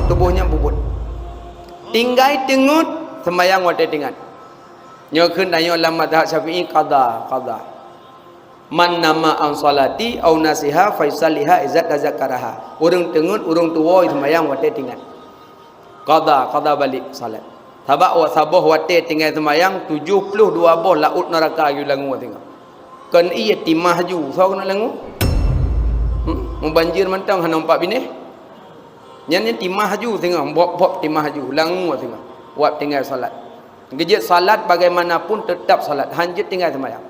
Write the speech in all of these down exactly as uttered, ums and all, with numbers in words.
tuboh nyan peubuet. Tinggai teungeut, seumayang watée teuingat. Nyoe kheun tanyoe lam mazhab Syafi'i, qadha, qadha. "Man nama an shalati au nasiha faisaliha izat tazakaraha." Ureuëng teungeut, ureuëng tuwoe seumayang watée teuingat. Qadha, qadha balik salat. Sabab wa-, saboh watée tinggai seumayang, tujoh ploh dua boh laôt neuraka geuyue langue singoh. Kon ié timah ju, soe keuneuk langue? Hmm? Mubanjir mantong hana umpat binéh. Nyan, nyan timah ju singoh, bob-bob timah ju, langue singoh. Wab tinggai salat. Geujeuet salat bagaimanapun tetap salat, hanjeuet tinggai seumayang.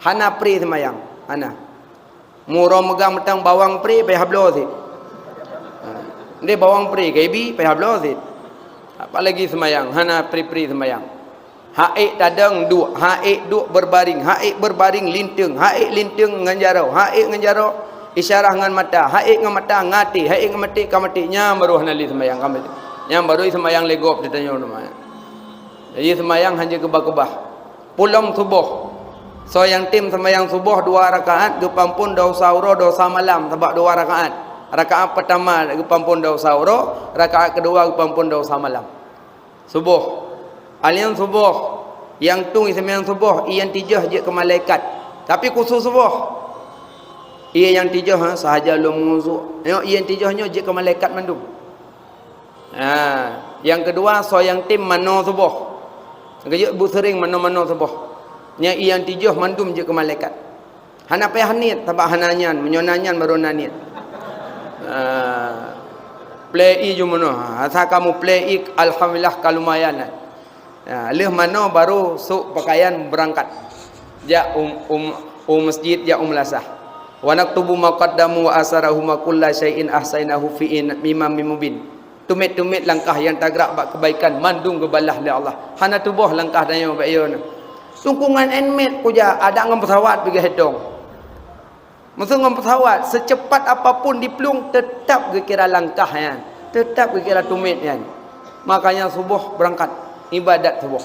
Hana pri seumayang, hana. Meuroe meugang mantong bawang pri payah bloe cit. Ha. Ndeh bawang pri, kaibi payah bloe cit. Apalagi seumayang, hana pri-pri seumayang. Hak ék tadong duek, hak ék duek berbaring, hak ék berbaring linteung, hak ék linteung ngon jaroe, hak ék ngon jaroe isyarah ngon mata, hak ék ngon mata ngaté, hak ék ngon maté ka maté, nyan baru hana lé seumayang ka maté. Nyan baru seumayang lé gob teutanyoe teuma. Jadi seumayang hanjeuet keubah-keubah. Pulom suboh. Soe nyang tem seumayang suboh dua rakaat geupeuampon desya uroe desya malam sabab dua rakaat. Rakaat peutama geupeuampon desya uroe, rakaat keudua geupeuampon desya malam. Suboh. Alian suboh. Nyang tueng seumayang suboh, ié nyang tijoh jeuet keu malaikat. Tapi khusos suboh. Ié nyang tijoh, ha, sahaja lôn meuwudu. Nyoe ié nyang tijoh nyoe jeuet keu malaikat mandum. Ha, nyang keudua, soe nyang tem manoe suboh. Geujeuet beuseureng manoe-manoe suboh. Nyan ié nyang tijoh mandum jeuet keu malaikat. Hana payah niet, sabab hana nyan, meunyoe na nyan baru na niet. Ha, plei ié ju manoe. Ha, asai kamoe plei ié, alhamdulillah ka lumayan lah. Ha, lheueh manoe baru sôk peukayan beurangkat. Jak u, u, u masjid, jak u meulasah. "Wa naktubu ma qaddamu wa asarahum wa kulla syai'in ahsainahu fi imamin mubin." Tumet-tumet langkah nyang tagrak bak keubaikan mandum geubalah lé Allah. Hana tuboh langkah tanyoe bak ié nyoe. Sungkongan en mèt kujak, adak ngon peusawat pih geuhitong. Meuseu ngon peusawat, seucepat apapun diplueng, teutap geukira langkah nyan, teutap geukira tumet nyan. Makanya suboh beurangkat ibadat suboh.